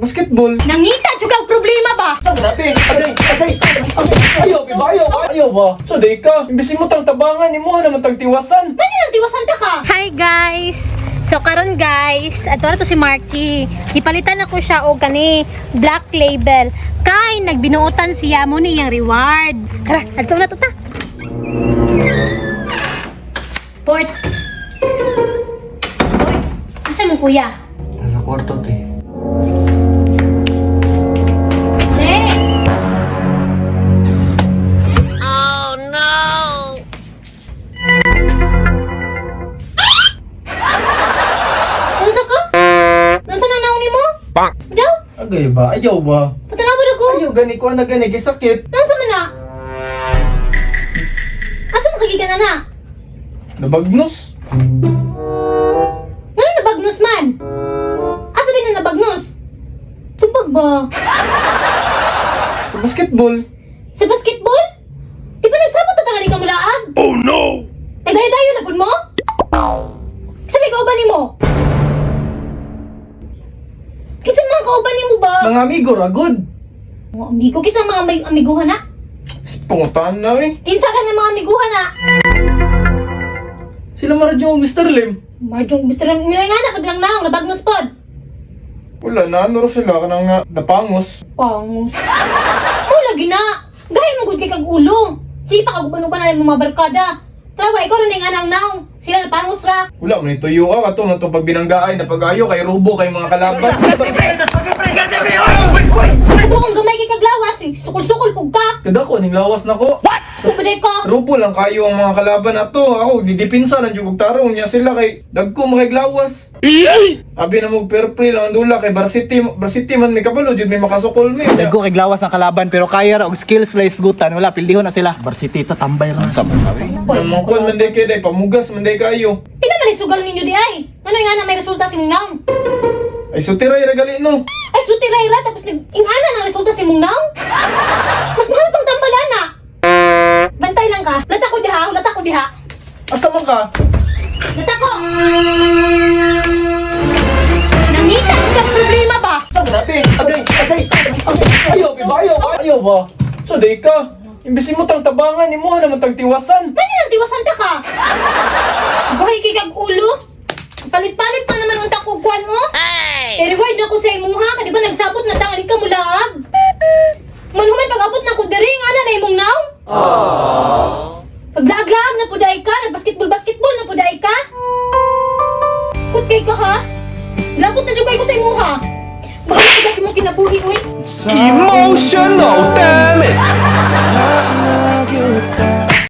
Basketball. Nangita jud kag problema ba? Saan grabe? Agay, agay, agay. Ayaw, ba? Ayaw, ayaw ba? So, day ka. Imbis mo tang tabangan, imo naman tang tiwasan. Mani lang tiwasan ta ka. Hi guys. So karon guys, ato na to si Marky. Gipalitan ako siya og kani black label. Kay nagbinuotan siya mo niyang reward. Tara, adto na to ta. Port. Hoy, asa mo kuya? Nasa kwarto, te. Ne! Oh no! Unsa ka? Unsa nang naon nimo? Bang! Daw, Agay ba? Ayaw ba? patanaw ba ko? Ayaw, gani ko na gani. Kay sakit. Naunsa man na? Asa man kagikan na na? Nabagnos. Ngano nabagnos man? Asa din na nabagnos? Tubag ba? Sa basketball. Sa basketball? Di ba nagsabot na tangali ka mulaag? Oh no! Nagdayo-dayo na pud mo? Sabi kauban nimo? Kinsa mga kauban nimo ba? Mga amigo, ragod. Mga amigo, kinsa mga may amiguhan na? Pangutan na eh. Kinsa ka na mga amiguhan na? Sila Marjo, Mr. Lim. Marjong, Mr. Lim, nga na pud lang naong nabagnos pod. Wala na, ano ro sila ka nang napangos. Pangus. Oh, lagi na. Gaya mo gud kay kag ulo. Sige pa kag uban-uban na mga barkada. Trawa ikaw rin ang anang naong. Sila na pangus ra. Wala man ito ka kato na to pag binanggaay na pag-ayo kay Rubo kay mga kalaban. Ano kung gamay kay kaglawas, eh. Sukol-sukol pug ka. Kada ko ning lawas nako. Pumaday ka. Rubo lang kayo ang mga kalaban ato. Ako gidipinsa lang jud og tarong niya sila kay dagko mga glawas. Abi na mo fair play lang ang dula kay Varsity, Varsity man may kabalo jud may makasukol mi. Dagko kay glawas ang kalaban pero kaya ra og skills la isgutan wala pildihon na sila. Varsity ta, tambay ra. Sa man Namang kuan man day kay day pamugas man day kayo. Pila man ay sugal ninyo di ay. Ano nga na may resulta si mong naong? Ay sutiray ra gali no. Ay sulti ra ra tapos nag ingana ng resulta si mong naong. Mas mahal pang tambalana. Bantay lang ka. Lata ko diha, lata ko diha. Asa man ka? Lata ko. Nangita sa problema ba? Sa grabe. Agay, agay, agay. Ayaw ba? Ayaw, ayaw ba? So day ka. Imbis mo tang tabangan imo naman tang tiwasan. Mani lang tiwasan ta ka. Gahay kay kag ulo. Palit-palit pa naman ang takog kwan mo. Ay! Eh, reward na ko sa imong ha, kadi ba nagsabot na tangali ka mulaag? Manhuman pag-abot na ko diri nga na na imong naw. Paglaag-laag na puday ka, nagbasketball basketball na puday ka. Kut kay ka ha. Lagot na jud kay ko sa imong ha. Bahala ka sa imong kinabuhi.